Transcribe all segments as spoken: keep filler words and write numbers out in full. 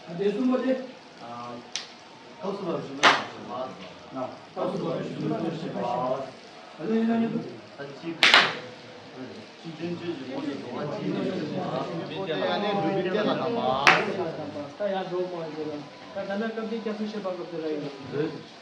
ཨ་དེ་གསུམ་པོ་དེ། ཨ། སྐབས་སུ་བབ་ཞུ་མི་ཞེས་པ། ཨ། སྐབས་སུ་བབ་ཞུ་མི་ཞེས་པ། ཨ་ནི་ཡིན་ན་ཉིད་དུ། ཨ་གཅིག་སྤྱི་དོན་བཅས་ཀྱི་ངོ་བོ་དེ་འགྲོ་བ་གཅིག་ནི་ཞེས་པ། ཨ་ནི་འགྲུབ་པའི་སྐད་ལ་ད་མ། ད་ཡར་འགྲོ་མ་འགྲོ་ལ། ད་ད་ན་སྐབས་དེ་སྐྱབས་སུ་མཆི་བ་སྐབས་དེ་ལ་ཡིན། ད་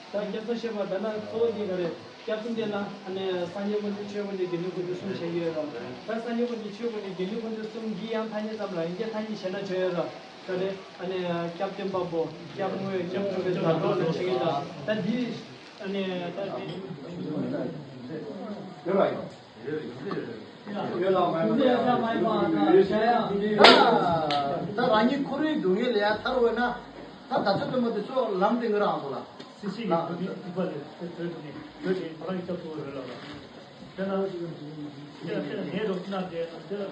སྐྱབས་སུ་མཆི་བ་ད་ན་གཙོ་བོ་འདི་ག་རེད། སྐྱབས་གསུམ་དེ་ལ་ཨ་ནི་སངས་རྒྱས་དཀོན་མཆོག་ཆོས་དཀོན་མཆོག་དགེ་འདུན་དཀོན་མཆོག་གསུམ་བྱས་ཡོད་ར། ད་སངས་རྒྱས་དཀོན་མཆོག་ཆོས་དཀོན་མཆོག་དགེ་འདུན་དཀོན་མཆོག་གསུམ་གྱི་ཡང་ཐ་སྙད་ཙམ་ལ་ཡིན་གྱི་ཐ་སྙད་གཞན་ན་བརྗོད་ཡོད་ར། ག་རེ་ཨ་ནི་སྐྱབས་བསྟན་པ་པོ་སྐྱབས་དངོས་སྐྱབས་སྒྲུབ་པའི་དོན་དག་ལ་བྱེད་ཀྱི་ད། ད་འདི་ཨ་ནི་ད་འདི། ཡོད་ལ་ཡོད། ཡོད་ལ་མ་ཡོད་པ་ཡོད་ལ་མ་ཡོད་པ་ད་བྱ་ཡ་འདི། ད་ད་རང་ཉིད་འཁོར་བའི་སྡུག་བསྔལ་ལས་ཡང་ཐར་འོས་ན། ད་ད་ཚོད་པའི་མ་དེ་ཚོ་ལམ་སྟེང་གི་རང་དུ་ལ། སྲིད་ཞིའི་བདག་ཉིད་སྡིག་པ་ལས་ཚེ་བྲལ་དུ་ནི་བོད་ཀྱི་བ་རང་གི་སྐྱབས་སུ་འོས་ལ། དེ་ལ་དེ་ལ་དེ་ལ་ངའི་རོགས་ན་དེ་དེ་ལ།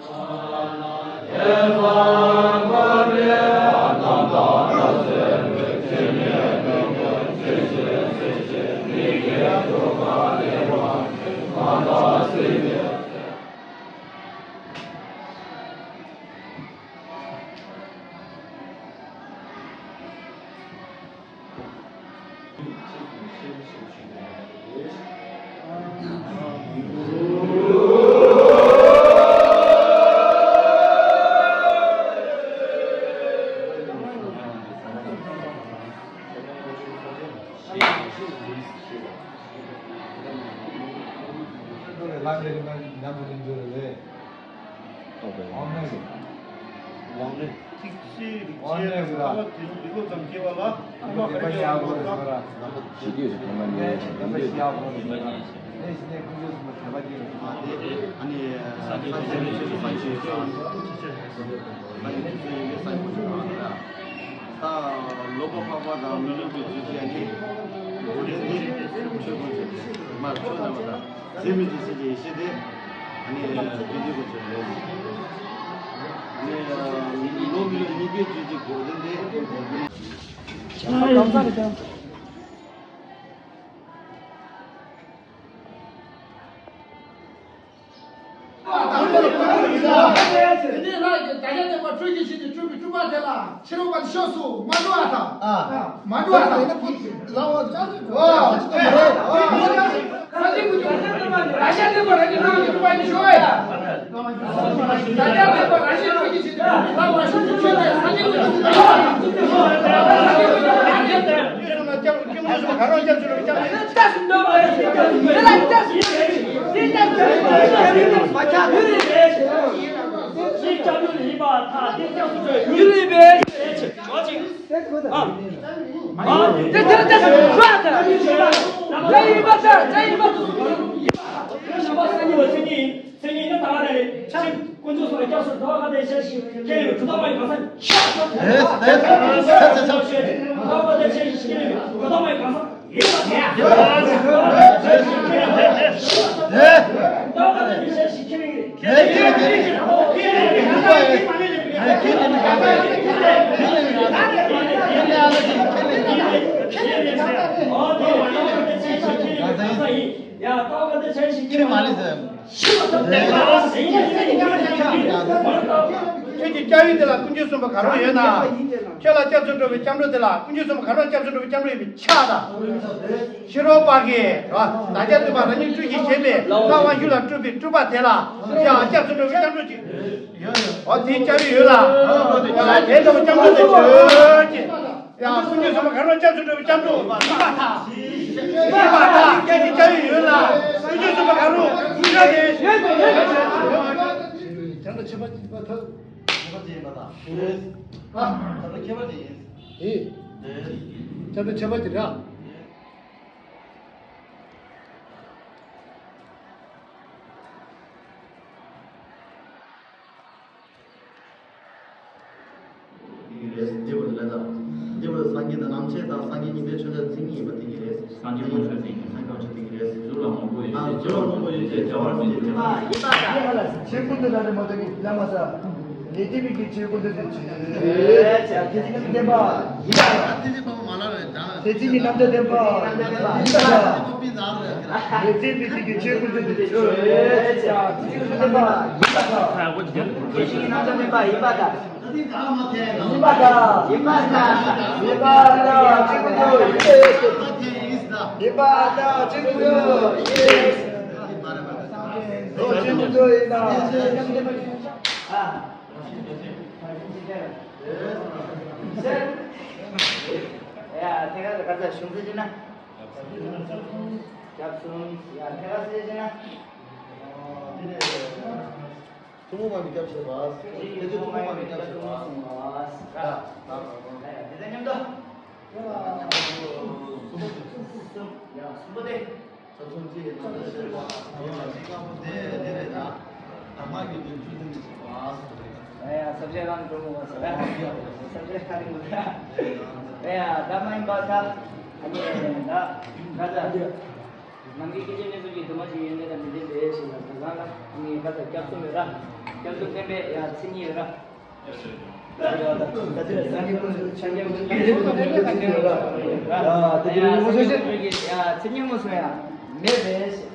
དབང་གནས་ཀྱི། དབང་གནས། ཚིག་བཅད་རིགས་དབང་གནས་ཀྱི་ར། ཁ་བ་དེ་ལུས་ལོ་ཙམ་སྐྱེ་བ་ལ་ཁ་བ་ཁ་རེ་ཡག་པོ་རེད་ཟེར་བ་ར། ཞི་དུས་སུ་ཐོག་མ་ནས་ཞི་དུས་སུ་ཡག་པོ་རེད་ཟེར་བ་ར། ཨེ་ཞི་གནས་ཀུན་མཁྱེན་གསུམ་པོ་དད་པ་སྐྱེ་རུ་ཐོག་མ་དེ་ཨ་ནི་ས་ཆེན་ཆེ་ཆེ་ས་ཆེན་ཆེ་ས་ཆེན་ཆེ་ཡིན་པའི་ས་ཆེན་ཆེ་ཡིན་པའི་ས་ཆེན་ཆེ་ཡིན་པའི་ས་ཆེན་ཆེ། ད་ལོག་པར་འཕགས་པ་དང་མི་སློབ་པའི་རྒྱུད་ཀྱི་ཨ་ནི་འགོག་བདེན་དེ་ཆོས་ཀུན་ཆེ་མར་ཆོས་རྣམས་དང་ཟད་མི་ཤེས་ཤེས་ཀྱི་ཡེ་ཤེས་དེ་ཨ་ནི་རྒྱུད་སྡེ་ཀུན་ཆེ་རེད། ཨ་ནི་ལོག་མི་སློབ་གཉིས་ཀའི་རྒྱུད་ཀྱི་འགོག་བདེན་དེ། དེ་ནས་ལྷ་ཡི་བདག་ཉིད་བསྟན་པ་སྤྲུལ་གྱི་ཞིང་ནས་སྤྲུལ་པའི་སྤྲུལ་པ་དེ་ལ་ཕྱི་རོལ་པ་དེ་ཕྱོགས་སུ་མ་འགྲོ་བ་དང་། ཨ། མ་འགྲོ་བ་དང་། ལའོ་ཅག་ཨོ། ས་སྟེང་དུ་བདག་ཉིད་བསྟན་པ་རང་གི་སྤྲུལ་པ་ཡིན་ཞུ་བས། མཚན་ཉིད་ནི་ད་ག་རེ་རེད། ཕྱིར་དཀོན་མཆོག་གསུམ་ལ་སྐྱབས་སུ་འགྲོ་བ་ག་དེ་ཤེས་ཤིང་སྐྱེ་བའི་གྲུབ་མཐའ་མ་ཡི་གང་ཟག་ཡིན་པ་དང་། ཨེ་ཨེ་ཨེ་ཨེ་ཨེ། གྲུབ་མཐའ་མ་ཡི་གང་ཟག་ཡིན་པ་དང་། ཨེ་ཨེ་ཨེ། གྲུབ་མཐའ་ག་དེ་ཤེས་ཤིང་སྐྱེ་བའི། ཨེ་ཨེ་ཨེ། ཡ། ད་ག་དེ་ཤེས་ཤིང་སྐྱེ་བའི། ཁྱོད་ཀྱི་སྐྱབས་ཡུལ་དེ་ལ་དཀོན་མཆོག་གསུམ་པོ་ག་རུ་ཡོད་ན། ཁྱོད་ལ་སྐྱབས་སུ་འགྲོ་བའི་སྐྱབས་འགྲོ་དེ་ལ་དཀོན་མཆོག་གསུམ་པོ་ག་རུ་སྐྱབས་སུ་འགྲོ་བའི་སྐྱབས་འགྲོ་ཡིན་པས་ཁྱབ་དང་། ཕྱི་རོལ་པ་གིས་ར་བདག་ཅག་སྟོན་པ་རང་ཉིད་སྤྲུལ་གྱི་བྱེད་པའི་ལྷ་དབང་ཤུགས་ལ་སྤྲུལ་པའི་སྤྲུལ་པ་དེ་ལ་ཡང་སྐྱབས་སུ་འགྲོ་བའི་སྐྱབས་འགྲོ་ཅིག་ཡོད། འོ་དེའི་སྐྱབས་ཡུལ་ཡོད་ལ། ཡང་དེ་ལྟ་བུ་སྐྱབས་འགྲོ་དེ་བྱོས་ཀྱི། ཡང་དཀོན་མཆོག་གསུམ་པོ་ག་རུ་སྐྱབས་སུ་འགྲོ་བའི་སྐྱབས་འགྲོ་ཡིན་པར་ཐལ། ཡིན་པར་ཐལ། སྐྱབས་ཀྱི་སྐྱབས་ཡུལ་ཡོད་ལ་དཀོན་མཆོག་གསུམ་པོ་ག་རུ་འགྲོ་དེ། བྱང་ན་ཆོས་པ་ཡིན་པར་ཐལ། ཆོས་པ་ཅིག་ཡིན་པར་ཐལ། ཨ། བྱང་ན་མཁས་པ་ཅིག་ཡིན། ཡིན། བྱང་ན་ཆོས་པ་ཅིག་རེད། ཡིན་རེད། འདི་བོ་ལ་ད། འདི་བོ་ ནམ་ཕྱེད་དང་སངས་རྒྱས་ཉི་ཟླའི་ཆོས་འཆད་མཚན་ཉིད་ཡིན་པ་དེ་གཉིས་རེད། སངས་རྒྱས་དབང་ཆོག་མཚན་ཉིད། སངས་རྒྱས་དབང་ཆོག་མཚན་ཉིད་རེད། གཟུགས་ལ་དངོས་པོ་ཡོད་ཅེས། བྱ་བར་མེད་ཅེས། བྱ་བ་ཡིན་པ་དང་། ཆོས་ཀུན་ཏུ་ན་རེ་མ་ཐོབ་ཀྱི་བླ་མ་ས། ལས་ལྡན་མིག་གི་ཆོས་ཀུན་ཏུ་ནི་ཆོས། ལས་ལྡན་མིག་ལྡན་པ་ཡིན་པ་དང་། ལས་ལྡན་མིག་རྣམ་དག་ལྡན་པ་ཡིན་པ་དང་། ལས་ལྡན་མིག་ལྡན་གྱི་ཆོས་ཀུན་ཏུ་ནི་ཆོས། ལས་ལྡན་མིག་ལྡན་པ་ཡིན་པ་དང་། ལས་ལྡན་མིག་རྣམ་དག་ལྡན་པ་ཡིན་པ་དང་། ཡིན་པ་དང་། ཡིན་པ་དང་། ཡིན་པ་དང་། ཆོས་ཀུན་ཏུ་ཡིན། ཡིན་པ་དང་། ཆོས་ཀུན་ཏུ་ཡིན། ཆོས་ཀུན་ཏུ་ཡིན་ན། ཡ། ཐད་ཀར་ག་ཚ་གཞུང་ཚེ་ཅི་ན། རྒྱབ་གསུམ། ཡ། ཐད་ཀར་ཚེ་ཅི་ན། ཐུན་མོང་མ་ནི་སྐྱབས་བྱེད་པ། དེ་ཚོ་ཐུན་མོང་མ་ནི་སྐྱབས་བྱེད་པ། ད་ད་ད་ད། དེ་ཚོ་མཉམ་དུ། གསུམ། ཡ། གསུམ་པོ་དེ། ཚབ་མཚོན་གཅིག་གི་རྣམ་གཞག་བཤད་པ། ཡིན་ལ་གཅིག་དཀར་པོ་དེ་དེ་རེད་ད། དམ་པ་གི་དོན་བཅུ་ཟིན་ནས་བྱེད་པ། ཡ་ཡ། ས་བཅད་རང་གྲོལ་མོ་བ་ཟེར། ས་བཅད་ཁ་རིང་མོ་ད། ཡ་ཡ། ད་མ་ཡིན་པ་ད། ཨ་ནི་ད་ག་ཚ། ནམ་མཁའི་སྐད་ཅིག་གནས་ཚུལ་གྱི་འདུན་མ་ཞིག་ཡོད་ནས་ད་མི་ལྡན་པའི་ཞིག་ལ་ད་གང་ལ་ངས་ཁ་ཚ་སྐྱབས་གསུམ་ཡོད་ར། སྐྱབས་གསུམ་བསྟན་པའི་ཡ་མཚན་ཉིད་ཡོད་ར། ད་ད་ད་ད་སངས་རྒྱས་ཀུན་སྤྱོད་ཆ་མཉམ་ཀུན་སྤྱོད་ཀུན་སྤྱོད་ཡོད་ར། ད་ད་ད་ཡ་སངས་རྒྱས་ཀུན་སྤྱོད་ཀྱི་ཡ་མཚན་ཉིད་མངོན་སུམ་ཡ་མེད་པའི་ཞིག་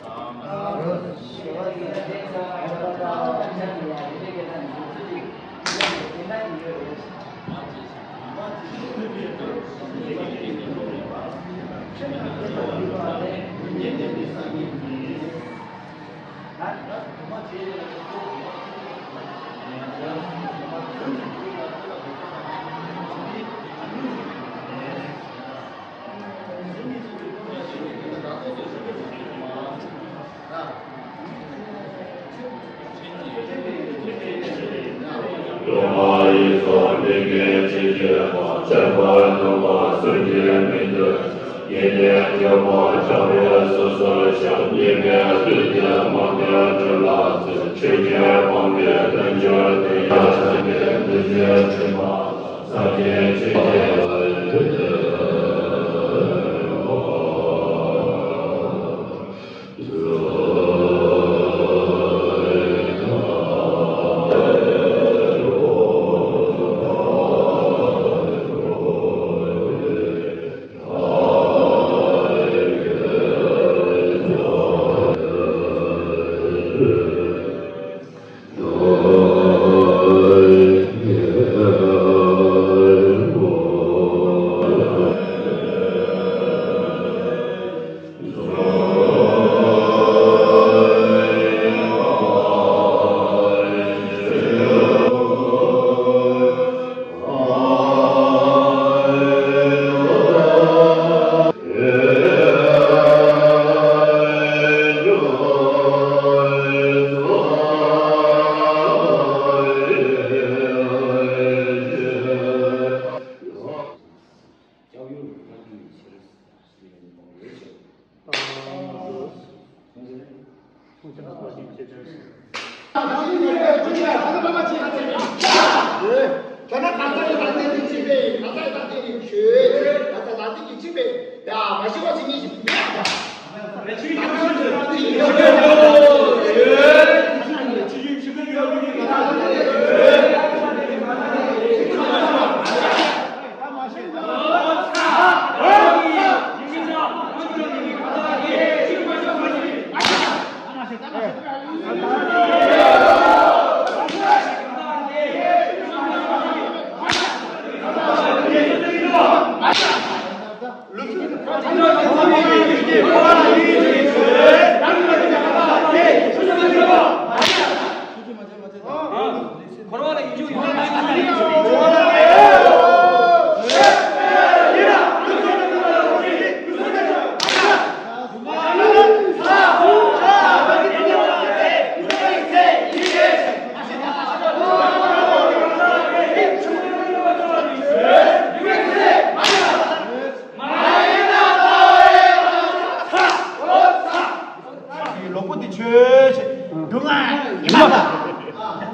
ལོག་པོ་འདི་ཆོས་ཆེ། སྡུག་བསྔལ་ཡིན་པ།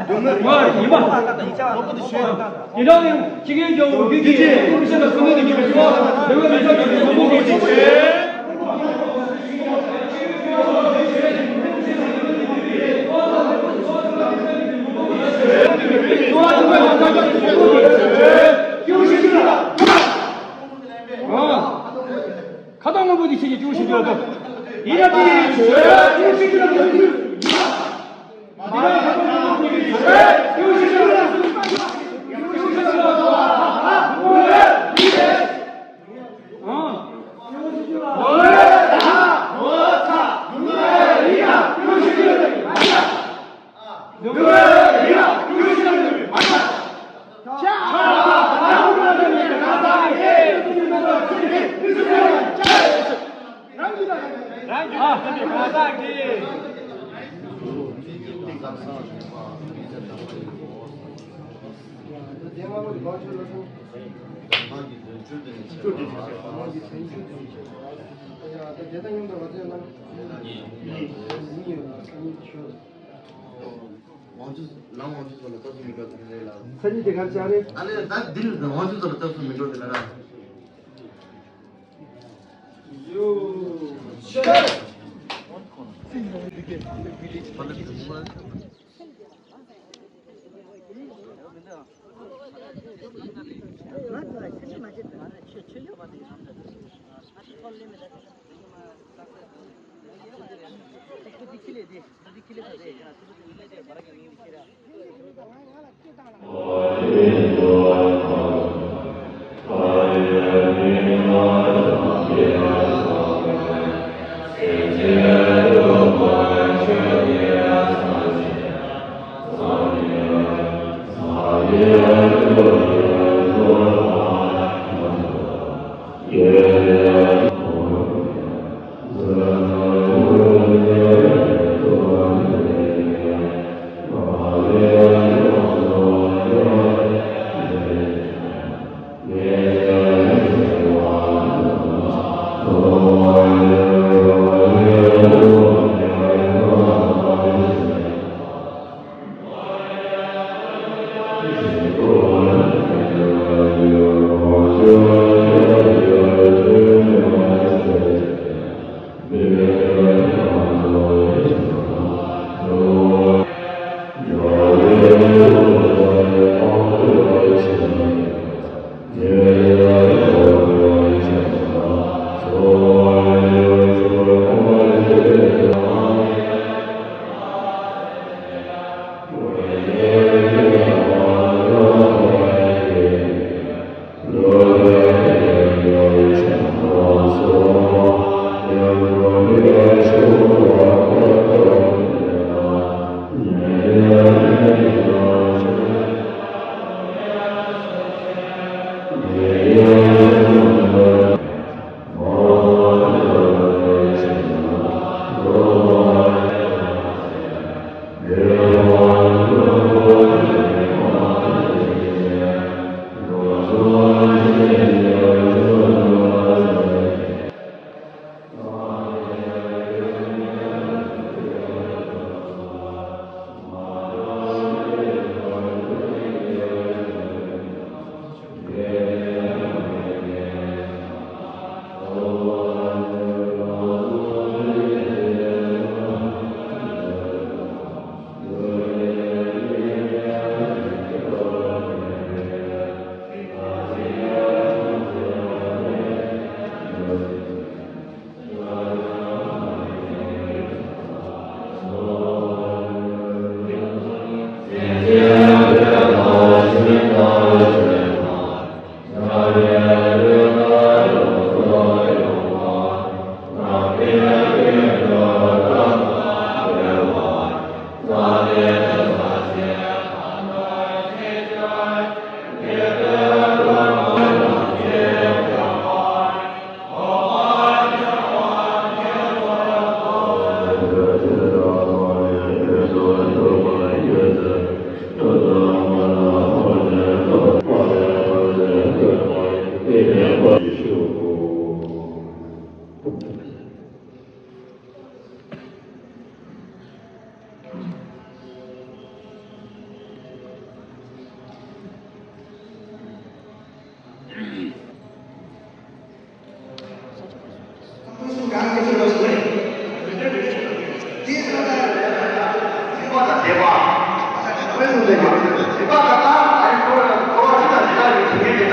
སྡུག་བསྔལ་ཡིན་པ། ལོག་པོ་འདི་ཆོས། དེ་འདྲ་ཡང་ཕྱི་རྒྱལ་རྒྱལ་པོ་བོད་ཀྱི་ཀུན་གསལ་དང་ཀུན་ལྡན་གྱི་མི་ཚོགས་འདི་བས་མི་ཚོགས་ཀྱི་མི་ཚོགས་ཀྱི་ཁ་བཏང་དངོས་པོ་འདི་ཕྱི་རྒྱལ་ཀུན་གསལ་རྒྱལ་པོ་ཡིན་ན་དེ་ཡིན། ཝང་ཅུན་ལམ་ཝང་ཅུན་ཚོ་ལ་སྐབས་སུ་མི་འགྲོ་དེ་རེད་ལ། མཚན་ཉིད་དེ་གར་བཅར་རེད། ཨ་ལས་ད་འདིར་ཝང་ཅུན་ཚོ་ལ་སྐབས་སུ་མི་འགྲོ་དེ་ལ་ར།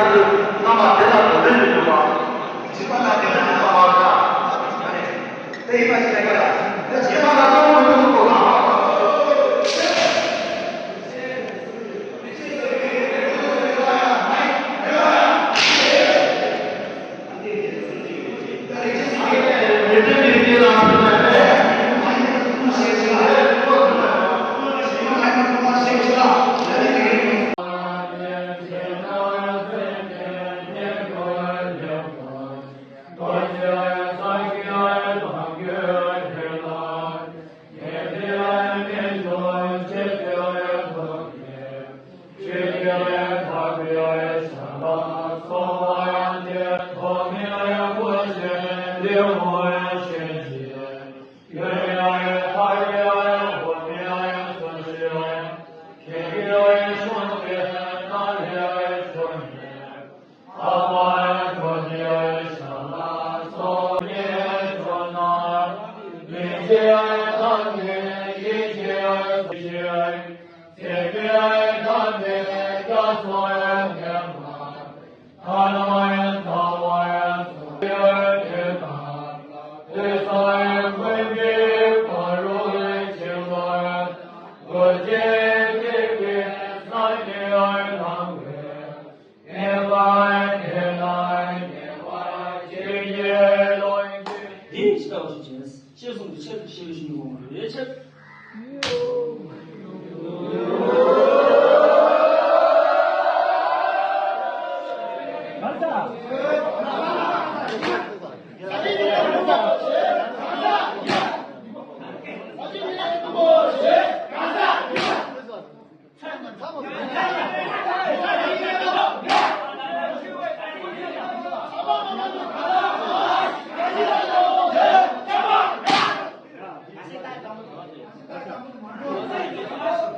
དེ་ཡིན་ཕྱི་དྲགས་པ་ཞིག་བྱས། ཤེས་གསུམ་གྱི་ཆེད་དུ་ཤེས་པའི་ཤིང་ཡོང་བ་རེད་ཆེ།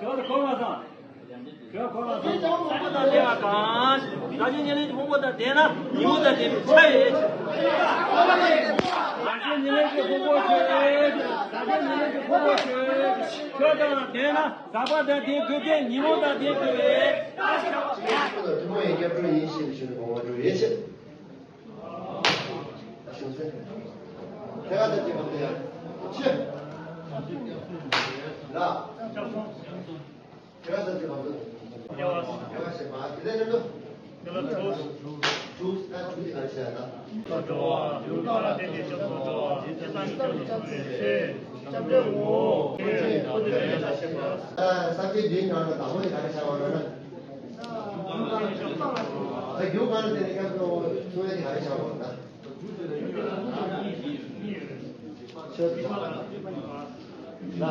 ཁྱོད་ཁོ་ལ་དང་། ཁྱོད་ཁོ་ལ་དང་། ས་ཆ་དང་ལྡན་པ་གང་། བདག་གི་ཉེར་ལེན་གྱི་ཕུང་པོ་དང་ལྡན་ན་ཉིན་མོ་དང་ལྡན་པའི་ཆ་ཡོད། བདག་གི་ཉེར་ལེན་གྱི་ཕུང་པོ་ཆོས། བདག་གི་ཉེར་ལེན་གྱི་ཕུང་པོ་ཆོས། ཁྱོད་དང་ལྡན་ན་ཟག་པ་དང་ལྡན་དགོས་ཏེ་ཉིན་མོ་དང་ལྡན་དགོས། ཐུན་མོང་བའི་སྐྱབས་འགྲོ་ཡིན་ཞེས་ཞུ་ནས་དགོངས་པ་འགྲོ་ཡོད་ཆེ། ཞུ་ཚེ། ཐེ་ག་ཚ་ཅི་བ་དེ་ཡ། ཆེ། ལ། ཐེ་ག་ཚ་ཅི་བ་དེ། ཡ་བ། ཡ་བ་ཞེས་པ་དེ་ལས་ནི། དེ་ལ་དྲུག་དྲུག་ད་དྲུག་དེ་ག་རེ་བྱ་ཡ་ད། འགྲོ་བ། ཡུལ་གང་ལ་བརྟེན་ཏེ་སྐྱབས་སུ་འགྲོ་བ། དེ་ལྟ་བུའི་སྐྱབས་སུ་འགྲོ་བའི་ཚེ། སྐྱབས་འགྲོའི་ངོ་བོ། ཁོ་ནའི་སྐྱབས་འགྲོ་ཡོད་ལ་ཞེས་པ། ས་བཅད་འདིའི་ནང་ལ་དང་པོ་དེ་ག་རེ་བྱ་བ་རེད་ན། ད་རྒྱུ་གང་ལ་བརྟེན་ནས་སྐྱབས་སུ་འགྲོ་བའི་ཚེ་ག་རེ་བྱ་བ་རེད་ན། ཆོས་དང་། ལ། ད་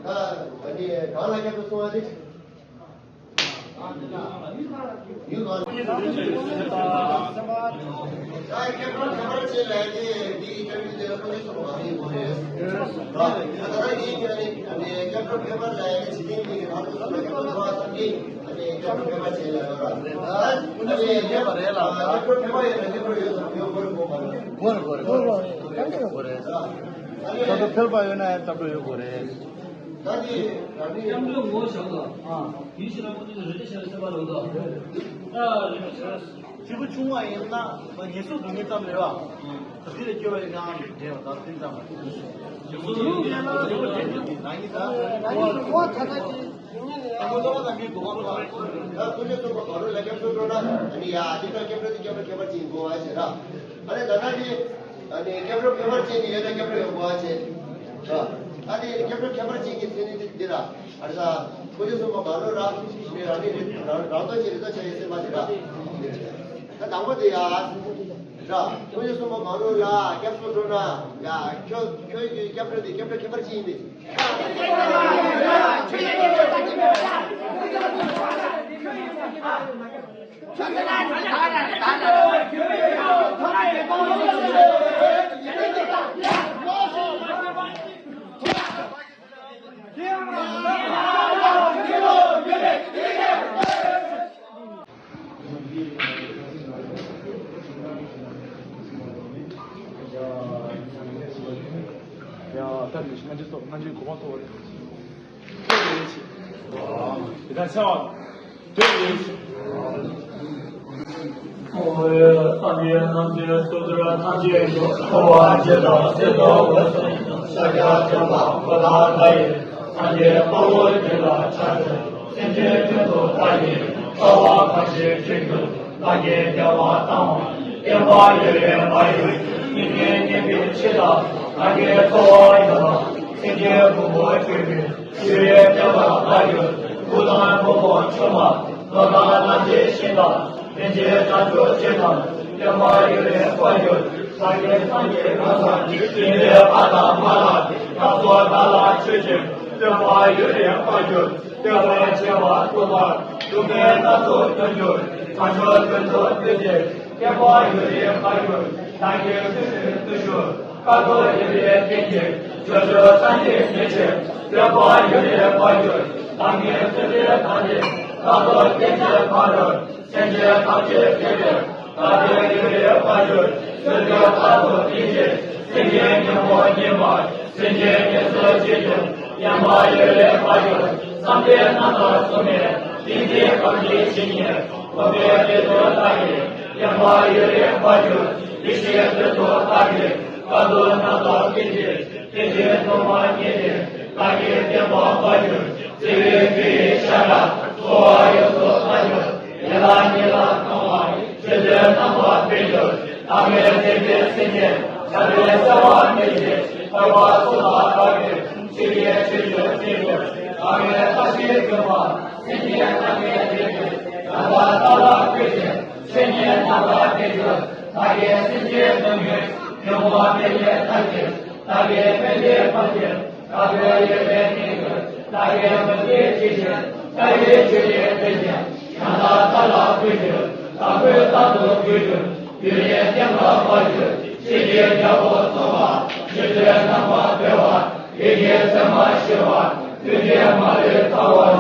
ཨ་ནི་གང་ལ་སྐྱབས་སུ་སོང་བ་དེ། ཡུལ་གང་། ད་སྐྱབས་འགྲོ་ཁྱད་པར་ཅན་ལས་དེ་འདི་ཡི་སྐྱབས་ཡུལ་དེ་ལ་ཀུན་གཞི་གསུམ་པོ་གང་ཡིན་དགོས་རེད། ད་ལྟ་འདི་ཡི་ཨ་ནི་སྐྱབས་འགྲོ་ཁྱད་པར་ལས་དེ་ཇི་སྙེད་མི་གི་ལྷག་ཏུ་བསམ་ན་སྐྱབས་འགྲོ་འགྲོ་བ་ཙམ་གྱིས། ཨ་ནི་སྐྱབས་འགྲོ་ཁྱད་པར་ཅན་ལ་ཡོད་ར། ཨ་ནི་སྐྱབས་འགྲོ་ཁྱད་པར་ཡོད་ན་སྐྱབས་འགྲོ་ཡོད་ཡོད་དགོས་རེད་དགོས་པ་རེད། དགོས་རེད་དགོས་རེད་དགོས་རེད། སྐྱབས་འགྲོ་ཕལ་པ་ཡོད་ན་ཡང་སྐྱབས་འགྲོ་ཡོད་དགོས་རེད། ད་ནི་ད་ནི་སྐྱབས་འགྲོའི་ངོ་བོ་བཞག་ལ། ཨ། ཡུལ་ཤེས་རབ་ཀུན་རྫོབ་ཀྱི་རིགས་པས་དཔྱད་པའི་སེམས་པ་རེད་དོ། ཨ་རིགས་པས་དཔྱད་པ། སྐྱེས་བུ་ཆུང་བ་ཡིན་ན་ངན་སོང་སྡུག་བསྔལ་ཙམ་རེད་བ། ད་དེ་ལས་སྐྱོབ་པ་ཡིན་ནའང་འདྲེན་པ་དང་དེ་ཙམ་པ། ངན་སོང་སྡུག་བསྔལ་ལ་སྐྱོབ་པ་འདྲེན་ཐུབ་ཀྱི་རང་ཉིད་ད། ད་ངོ་ཚ་ད་ཅི་ཡིན་ངེས་ནས་ཡང་། ད་ཀུན་རྫོབ་པ་དང་མིའི་གོ་འཕང་ཐོབ་པ། ད་ཀུན་རྫོབ་པ་གང་རུང་ལ་སྐྱབས་སུ་འགྲོ་ན་ཨ་ནི་ཡ་དེ་ལྟར་སྐྱབས་འགྲོ་དེ་སྐྱབས་འགྲོ་ཁྱད་པར་ཅན་དགོས་པ་ཞེ་དྲག་ཨ་ནི་ད་ལྟ་དེ། ཨ་ནི་སྐྱབས་འགྲོ་ཁྱད་པར་ཅན་གྱི་ཡོད་ན་སྐྱབས་འགྲོ་ཡོད་དགོས་པ་བྱེད། ཨ་ནི་སྐྱབས་འགྲོ་ཁྱད་པར་ཅན་གྱི་མཚན་ཉིད་དེ་འདི་ལ། ཨ་རེ་ས། ཀུན་རྫོབ་གསུམ་པོ་གང་རུང་རང་རང་རང་ནི་རེད། རང་རང་སྟོབས་ཀྱིས་རེ་ལྟོས་བྱ་ཡི་སེམས་པ་དེ་ར། ད་དང་པོ་དེ་ཡ། ར། ཀུན་རྫོབ་གསུམ་པོ་གང་རུང་ལ་སྐྱབས་སུ་འགྲོ་ན། ཡ། ཁྱོད་ཁྱོད་ཀྱི་སྐྱབས་འགྲོ་དེ་སྐྱབས་འགྲོ་ཁྱད་པར་ཅན་ཡིན་པས། སོགས་སྔ་འགྱུར་གོ་འཕང་ཐོབ་པར་ཐུགས་རྗེ་ཆེ། དེ་དག་འཆར་བ་འདོད་ཡོད། ཨོ་ཡ། སངས་རྒྱས་རྣམས་ཀྱི་སོ་སོར་ཐམས་ཅད་འགྲོ། འཁོར་བ་འདི་དག་གསེར་ལྟ་བུར་སོང་། ཤཱཀྱ་ཐུབ་པ་པོ་ཏ་ལ་ཡིས། སངས་རྒྱས་དཔའ་བོ་དེ་ལ་ཕྱག་འཚལ། སེམས་ཅན་དོན་དུ་བདག་གིས། དཀའ་བ་གང་ཞིག་སྤྱད་ཀྱང་། བདག་གིས་བདེ་བ་བཏང་བ། བསྟན་པ་ཡུན་རིང་བར་ཡོད་ཅིག། སྙིགས་མའི་གནས་པའི་ཕྱིར་དང་། བདག་གིས་འཚོ་བ་ཡོངས་དང་། སེམས་ཅན་ཕུང་པོ་འཁྱུད་པའི། ཡུན་རིང་བརྟན་པར་བར་ཡོད། དགུང་དང་མོན་གྷོ་ཆུང་མ། ལོ་དང་གནམ་དཔྱད་ཤིང་དང་། རིན་ཆེན་རྩྭ་མཆོག་ཅན་དང་། བསྟན་པ་ཡུན་རིང་བར་ཡོད། བདག་གིས་སངས་རྒྱས་ཀུན་བཟང་། དགེ་འདུན་པ་དང་མ་ལགས། བདག་སོགས་བདག་ལ་མཆོད་ཅིང་། བསྟན་པ་ཡུན་རིང་བར་ཡོད། བསྟན་པའི་ཆེ་བ་ཐོབ་པར། སྡུག་བསྔལ་སྣ་ཚོགས་མྱོང་གྱུར། བྱང་ཆུབ་ཀུན་ཏུ་བདེ་ཞིང་། བསྟན་པ་ཡུན་རིང་བར་ཡོད། བདག་གིས་བརྩོན་འགྲུས་བརྟུལ་ཞུགས། དཀའ་ཐུབ་ཡོན་ཏན་ལྡན་ཅིང་། ཕྱོགས་བཅུའི་སངས་རྒྱས་ཉིད་ཀྱི། སྤྱོད་པ་ཡུན་རིང་བར་ཡོད། བདག་གིས་བརྩོན་འགྲུས་དང་ལྡན། དཀའ་ཐུབ་ལྡན་གྱི་ཕ་རོལ། སེམས་ཅན་ཐམས་ཅད་མཁྱེན་པའི། བཀའ་དྲིན་ཡུན་རིང་བར་ཡོད། བརྩོན་འགྲུས་དཀའ་ཐུབ་ལྡན་ཅིང་། སེམས་ཅན་ཉོན་མོངས་ཉིད་མ། སེམས་ཅན་ཉེར་འཚོ་བྱེད་ཅིང་། བསྟན་པ་ཡུན་རིང་བར་ཡོད། བསམ་གཏན་རྣམ་དག་གཟུགས་མེད། ཏིང་འཛིན་གང་གིས་ཇི་སྙེད། གོམས་པའི་དགེ་སྡིག་དག་གིས། བསྟན་པ་ཡུན་རིང་བར་ཡོད། ཡེ་ཤེས་དོན་དུ་བདག་གིས། དཀའ་ཐུབ་རྣམ་དག་བསྟན་ཅིང་། དེ་བཞིན་སློབ་མ་ཉིད་ནི། བདག་གིས་བསྟན་པ་སྤར་གྱུར། བརྩེ་བའི་རྒྱུ་ཡི་ཤ་ཁྲག། འཚོ་བ་ཡོངས་སུ་བླངས་གྱུར། ཡིད་ལ་ཉེར་ལེན་གཏོང་བ། ཆོས་ཚུལ་རྣམ་པར་སྤེལ་གྱུར། བདག་མེད་བདེན་པའི་སེམས་ཉིད། ཆགས་པའི་སེལ་བ་མེད་ཅིང་། ཐར་པ་སོ་ཐར་བདག་གིས། ཆོས་ཀྱི་ཆོས་སྤྱོད་བྱེད་པའི། བདག་མེད་བཀྲ་ཤིས་ལྡན་པ། སེམས་ཉིད་བདག་མེད་བདེན་པའི། ཡང་དག་བདག་ལ་བཀོད་ཅིང་། ཆོས་ཉིད་རྣམ་པར་སྤེལ་གྱུར། བདག་གིས་སེམས་ཅན་དོན་ཀུན། ཉོན་མོངས་མེད་པའི་མཐར་ཕྱིན། བདག་གིས་ཕན་བདེའི་བར་ཆད། དཀའ་བའི་ཡོན་ཏན་ལྡན་གྱུར། བདག་གིས་མུ་སྟེགས་ཇི་བཞིན། ལྟ་བའི་ཆོས་ཉིད་དེ་བཞིན། ཡང་དག་བདག་ལ་བཀོད་ཅིང་། བདག་པོས་རྟག་ཏུ་བཀོད་གྱུར། ཡུན་རིང་བརྟན་པར་བར་གྱུར། ཆོས་ཀྱི་རྒྱལ་པོ་གཙོ་བོ། ཆོས་སྤྱོད་རྣམ་པར་གྲོལ་བ། ཡིད་ཀྱི་མཚན་མ་ཞི་བ། ཐུགས་རྗེ་མ་ལུས་རྩ་བ།